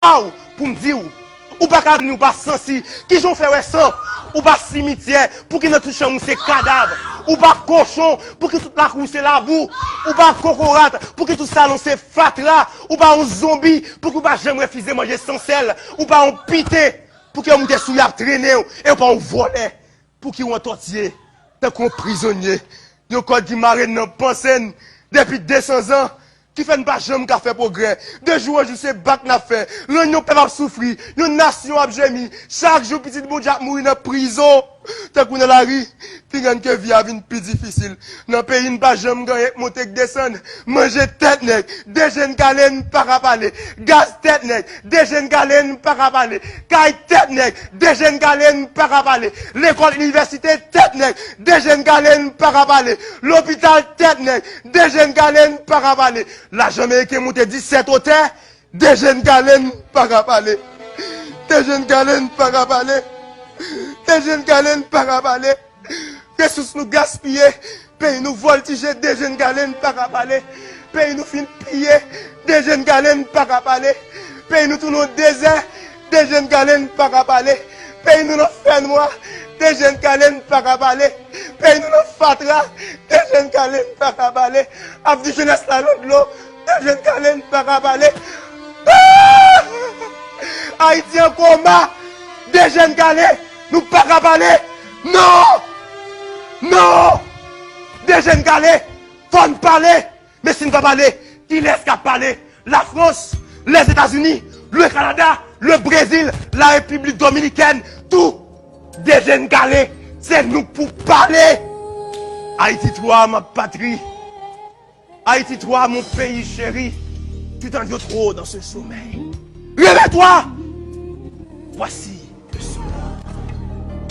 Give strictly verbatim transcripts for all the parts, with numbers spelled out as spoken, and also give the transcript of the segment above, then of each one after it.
Waw, pou m di w, ou pa ka vini, ou pa sansi. Kijan w fè wè san? Ou pa simityè, pouki nan tout chanm ou se kadav? Ou pa kochon, pouki tout lakou w se labou? Ou pa kokorat, pouki tout salon se fatra? Ou pa yon zonbi, pouki w pa janm refize manje san sèl? Ou pa yon piten, pouki yo moute sou w y ap trennen w, e w pa yon vòlè? Pouki w antòtye tankou yon prizonye? Yon kòd ki mare n nan panse n depi de san zan, ki fè n pa janm ka fè pwogrè. De jou an jou, se bat n ap fè. Rann yon pèp ap soufri, yon nasyon ap jemi. Chak jou, pitit Bondye ap mouri nan prizon, tankou nan lari. Pi grann ke vi a vin pi difisil. Nan peyi n pa janm genyen k monte k desann. Manje tèt nèg, de je n kale n pa ka pale. Gaz tèt nèg, de je n kale n pa ka pale. Kay tèt nèg, de je n kale n pa ka pale. Lekòl, inivèsite tèt nèg, de je n kale n pa ka pale. Lopital tèt nèg, de je n kale n pa ka pale. Lajan meriken monte disèt otè, de je n kale n pa ka pale. De je n kale n pa ka pale. De je n kale n pa ka pale. Resous nou gaspiye, peyi nou vòltije, de je n kale n pa ka pale. Peyi nou fin piye, de je n kale n pa ka pale. Peyi nou tounen yon dezè, de je n kale n pa ka pale. Peyi nou nan fènwa, de je n kale n pa ka pale. Peyi nou nan fatra, de je n kale n pa ka pale. Avni jenès la nan dlo, de je n kale n pa ka pale. Ah! Ayiti an koma, de je n kale, nou pa ka pale. Non! Non! De je n kale, fò n pale. Men si n pa pale, kilès k ap pale? Lafrans, Lèzetazini, le Kanada, le Brezil, la Repiblik Dominikèn, tou de je n kale, se nou k pou pale. Haïti toi, ma patrie. Haïti toi, mon pays chéri. Tu t'ennuies trop dans ce sommeil. Réveille-toi. Voici de ce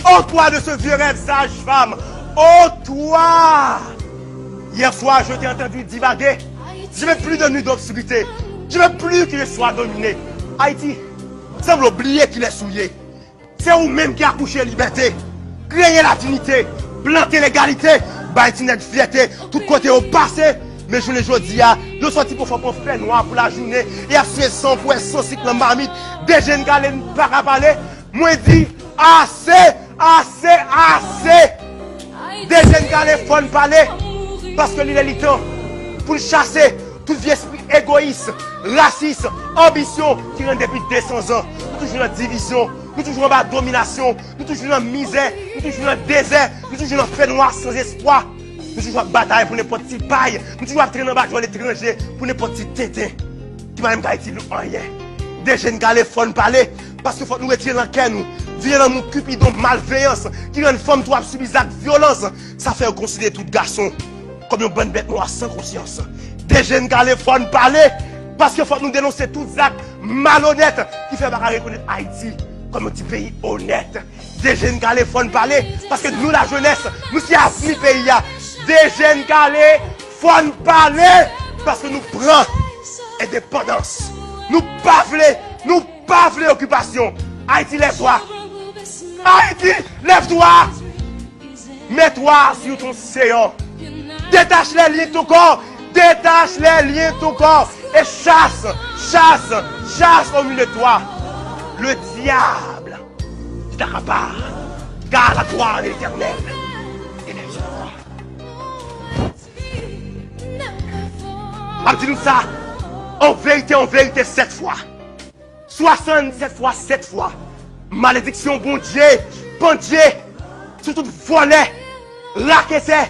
Oh toi de ce vieux rêve, sage-femme. Oh toi. Hier soir, je t'ai entendu divaguer. Je veux plus de nuit d'obscurité. Je veux plus que je sois dominé. Ayiti, sanble w bliye kilès ou ye. Se ou menm ki akouche libète, kreye latinite, plante legalite, bay ti nèg fyète tout kote yo pase. Men jounen jodi a, yo sòti pou fò pran fènwa pou lajounen e ap swe san pwen san sik nan mamit. De je n kale n pa ka pale. Mwen di, ase, ase, ase! De je n kale, fò n pale, paske li lè li tan pou n chase tout vye espri egoyis, rasis, anbisyon ki rann depi de san zan. Nou toujou nan divizyon, nou toujou anba dominasyon, nou toujou nan mizè, nou toujou nan dezè, nou toujou nan fènwa san espwa. Nou toujou ap batay pou nenpòt ti pay, nou toujou ap trennen anba djòl etranje pou nenpòt ti tenten ki pa menm ka itil nou anyen. De je n kale, fò n pale, paske fòk nou retire nan kè nou vye lanmou Cupidon malveyans ki rann fanm tou ap sibi zak vyolans. Sa fè yo konsidere tout gason kòm yon bann bèt nwa san konsyans. De je n kale, fò n pale, paske fòk nou denonse tout zak malonèt ki fè yo pa ka rekonèt Ayiti kòm yon ti peyi onèt. De je n kale, fò n pale, paske nou lajenès, nou se avni peyi a. De je n kale, fò n pale, paske nou pran endepandans. Nou pa vle, nou pa vle okipasyon. Ayiti, lèv twa. Ayiti, lèv twa. Mets-toi sur ton séant. Détache les liens de ton corps. Détache les liens de ton corps. Et chasse, chasse, chasse au milieu de toi le diable qui t'accapare. Car la gloire de l'Éternel est derrière toi. M ap di nou sa, an verite, an verite, sèt fwa. Swasanndisèt fwa, sèt fwa. Malediksyon Bondye pandye sou tout vòlè, raketè,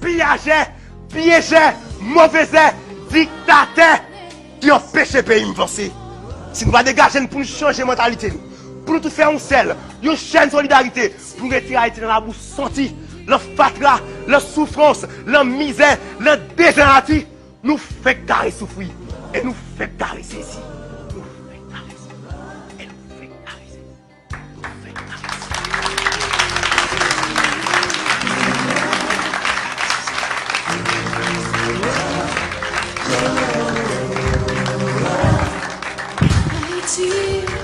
piyajè, pyejè, movezè, diktatè ki anpeche peyi m vanse. Si nou pa degaje n pou n chanje mantalite nou, pou nou tout fè yon sèl, yon chèn solidarite, pou n retire Ayiti nan labou santi, nan fatra, nan soufrans, nan mizè, nan dezè Ayiti, nou fenk kare soufri e nou fenk kare sezi. Nou fenk kare soufri e nou fenk kare sezi. Nou fenk kare sezi. Ayiti.